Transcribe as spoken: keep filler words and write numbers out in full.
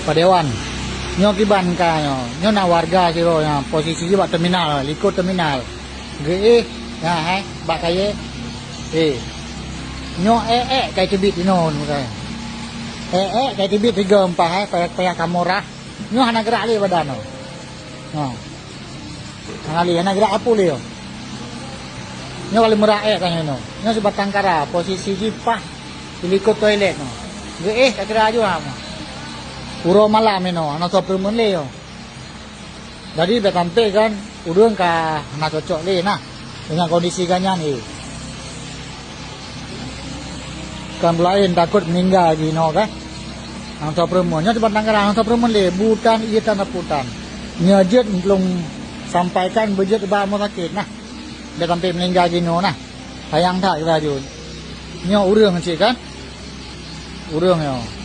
Pak Dewan, nyoe kiban ka nyoe. Nyoe na warga sidroe nyang posisi jih bak terminal, likot terminal. Geuéh, nyan hai, bak kayée. Eh. Nyoe ék-ék kai teubiet inoe bukai. Ék-ék kai teubiet tiga empat hai, payah, payah kamoe rhah. Nyoe hana geurak lé badan nyoe. Nyoe. Hana lé, hana geurak apui lé nyoe. Nyoe ka lheueh meurah ék tanyoe nyoe. Nyoe sibatang kara, posisi jih paih di likot toilet nyoe. Geuéh ka kira aju ha nyoe. Uroe malam inoe, hana soe peureumeun lé nyoe. Jadi bèk sampai kan ureueng ka hana cocok lé nah. Dengan kondisi gobnyan, eh. Kan beu laén takot meuninggai jinoe kan. Hana soe peureumeun, nyoe sibatang kara, hana soe peureumeun lé, bu tan, ié tan, apui tan. Nyoe jeuet lôn sampaikan beujeuet bak rumoh sakét nah. Bèk sampai meuninggai jinoe nah. Sayang that geutanyoe. Nyoe ureueng cit kan? Ureueng nyoe.